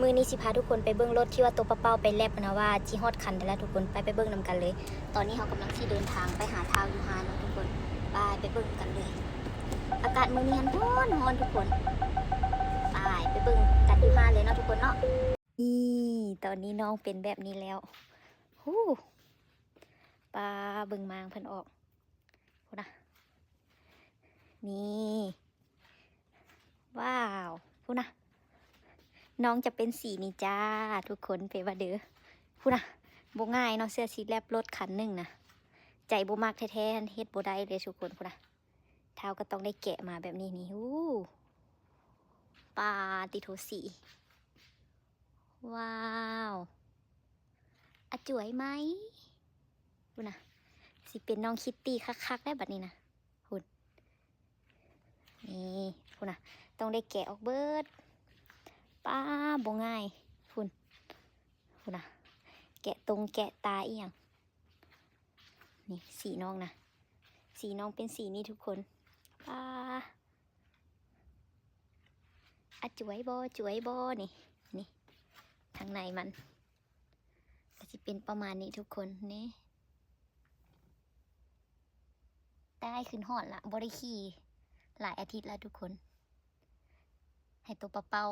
ມື້ນີ້ຊິພາທຸກຄົນໄປເບິ່ງລົດທີ່ວ່າໂຕປະເປົ້າໄປແລັບຫັ້ນນະ ວ່າຊິຮອດຄັນໃດລະທຸກຄົນ. ໄປ ໄປເບິ່ງນຳກັນເລີຍ. ຕອນນີ້ເຮົາກຳລັງຊິເດີນທາງໄປຫາທ້າວຢູ່ຮ້ານເນາະທຸກຄົນ. ໄປ ໄປເບິ່ງກັນເລີຍ. ອາກາດມື້ນີ້ຫັ້ນຮ້ອນໆ ທຸກຄົນ. ໄປ ໄປເບິ່ງກັນຢູ່ຮ້ານເລີຍເນາະທຸກຄົນເນາະ. ນີ້ ຕອນນີ້ນ້ອງເປັນແບບນີ້ແລ້ວ. ຫູ ປາ ເບິ່ງມາງເພິ່ນອອກ. ພຸ້ນນະ ນີ້ ວ້າວ ພຸ້ນນະ ນ້ອງຈະເປັນສີນີ້ຈ້າທຸກຄົນ ເປວ່າເດີ. ພຸ້ນນະ ບໍ່ງ່າຍເນາະ ເສື້ອສີແລັບລົດຄັນໜຶ່ງນະ ໃຈບໍ່ມັກແທ້ໆ ເຮັດບໍ່ໄດ້ເລີຍທຸກຄົນ. ພຸ້ນນະ ທ້າວກໍຕ້ອງໄດ້ແກະມາແບບນີ້ນີ້. ຫູ ປາຕິໂທ ສີ ວ້າວ ອາຈວຍໄໝ? ພຸ້ນນະ ຊິເປັນນ້ອງຄິດຕີ້ຄັກໆ ແລ້ວບັດນີ້ນະ. ພຸ້ນ ນີ້ ພຸ້ນນະ ຕ້ອງໄດ້ແກະອອກເບິດ. ປ້າ ບໍ່ງ່າຍ. ພຸ້ນ ພຸ້ນນະ ແກະຕົງແກະຕາອີ່ຫຍັງ. ນີ້ ສີນ້ອງນະ ສີນ້ອງເປັນສີນີ້ທຸກຄົນ. ປ້າ ອາຈວຍບໍ່ ຈວຍບໍ່? ນີ້ ນີ້ ທາງໃນມັນ ກໍຊິເປັນປະມານນີ້ທຸກຄົນ. ນີ້ ໃຕ້ຂຶ້ນຮອດລະ ບໍ່ໄດ້ຂີ່ຫຼາຍອາທິດລະທຸກຄົນ. ໃຫ້ໂຕປະເປົ້າ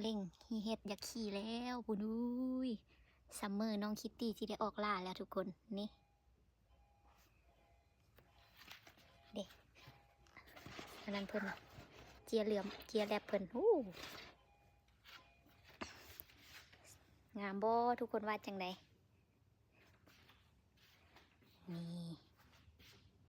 ເລັ່ງ ຮີເຮັດຢາກຂີ່ແລ້ວພຸ້ນ. ອຸ້ຍ ຊັມເມີນ້ອງຄິດຕີ້ຊິໄດ້ອອກລ່າແລ້ວທຸກຄົນ. ນີ້ ເດ້ ອັນນັ້ນເພິ່ນ ເຈຍເຫຼືອມ ເຈຍແລັບເພິ່ນ. ຫູ ງາມບໍ່? ທຸກຄົນວ່າຈັ່ງໃດ?